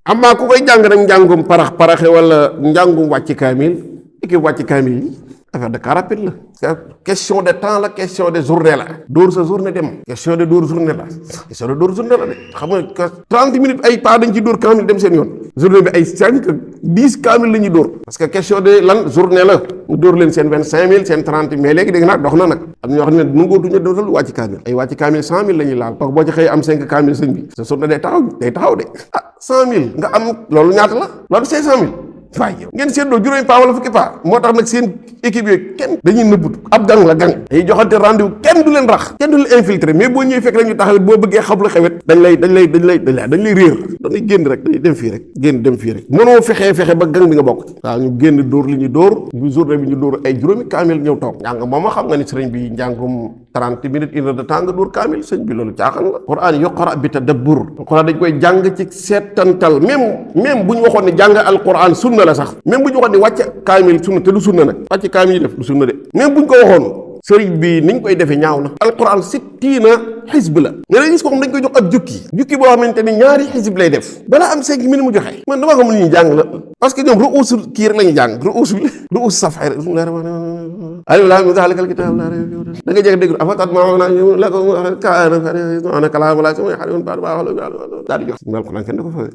amaa ku koy jàng nag njàngum paraxe wala njàngum wàcc kaamil équipe wàcc kaamil yi affaire de car rapide la question de temps la question de journée la dóor sa journée dem question de dóor journée la question de dóor journée la de xam nga 30 minutes ay pas dañ ci dóor kaamil dem seen yoon journée bi ay 10 kaamil la ñuy dóor parce que question de lan journée la mu dóor leen seen 25 000 seen 30 mais léegi dégg naa dox na nag am ñoo xam ne nangootuñu dootal wàcc kaamil ay wàcc kaamil 100 000 la ñuy laal parce que boo ci xëyee am 5 kaamil sëñ bi sa journée day taxaw de 100 000 nga am loolu ñaata la loolu 500 000 waaye yow ngeen seetloo juróomi paa wala fukki paa moo tax nag seen équipe yooyu kenn dañuy nëbbut ab gang la gang dañuy joxante rendez-vous kenn du leen rax kenn du leen infiltré mais boo ñëwee fekk rek ñu taxawet boo bëggee xam lu xewet dañ lay réer dañuy génn rek dañuy dem fii rek mënoo fexe ba gang bi nga bokk waaw ñu génn dóor li ñu dóor bu journée bi ñu dóor ay juróomi kaamil ñëw toog njàng moom xam nga ni sëriñ bi njàngum 30 minutes une heure de temps nga dóor kaamil sëñ bi loolu caaxaan la Qur'an yuqra bi tadabbur Qur'an dañ koy jàng ci seetantal même bu ñu waxoon ne jàng alquran sunna la sax même bu ñu waxoon ne wàcc kaamil sunna te du sunna nag wàcc kaamil yi def du sunna de même bu ñu ko waxoon sëriñ bi niñ koy defee ñaaw na alquran sittiina xisb la nga ne gis ko xam dañ koy jox ab jukki boo xamante ni ñaari xisb lay def balaa am 5 minutes mu joxe man dama xamul ñu jàng la parce que ñoom ruusul kii rek la ñuy jàng ruus safay rek alif laam miim zaalikal kitaab laa rayba fiihi da nga jege dégg afatatma'uuna lakum kaana kalaamulaahi daal di jox alquran kenn du ko fawee